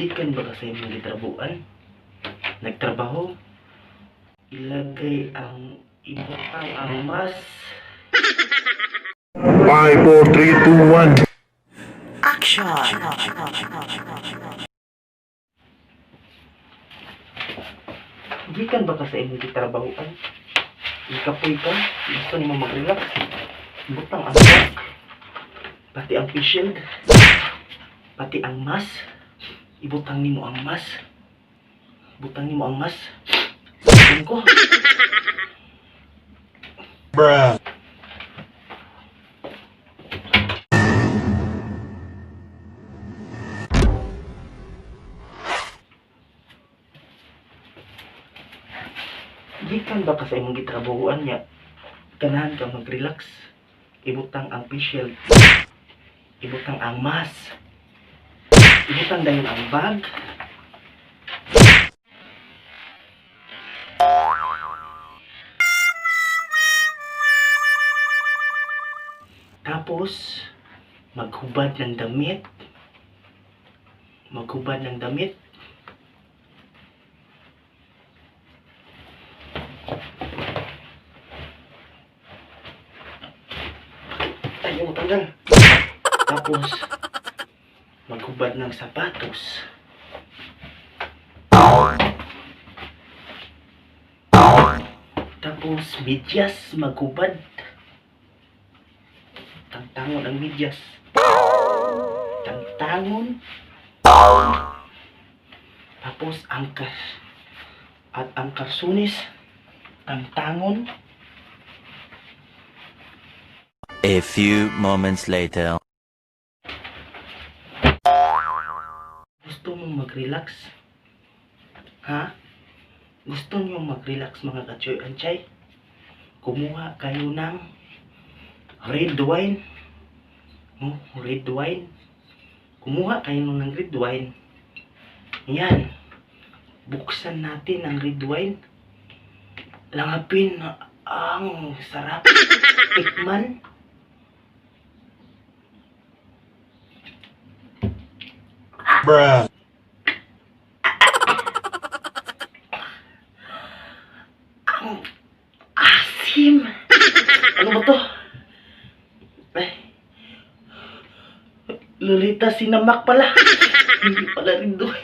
Gikan ba ka sa imong gitrabuan? Nagtrabaho? Ilagay ang ibutang ang mask. 5, 4, 3, 2, 1. Action! Gikan ba ka sa imong gitrabahoan? Ikapoy ka? Gusto nimo mag-relax? Butang ang mask. Pati ang face shield. Pati ang mask. Ibutang nimo ang mask. Butang nimo ang mask. Sabon ko. Bruh. Gikan ba ka sa imong gitrabahoan niya? Ganahan ka mag-relax. Ibutang ang face shield. Ibutang ang mask. Ibutang dayon ang bag. Tapos, maghubad ng damit. Maghubad ng damit. Tayo mo tanggal. Tapos, maghubad ng sapatos. Tapos, medyas, maghubad. Tangtangon ang medyas. Tangtangon. Tapos, ang kas at ang karsunis, tangtangon. A few moments later. Gusto mong mag-relax? Ha? Gusto niyo mag-relax, mga kachoy anchay? Kumuha kayo ng red wine. Oh, red wine. Kumuha kayo ng red wine. Yan. Buksan natin ang red wine. Langapin ang sarap. Tikman. Bruh. Ang asim! Ano ba to? Ay. Lolita sinamak pala. Hindi pala rin doon.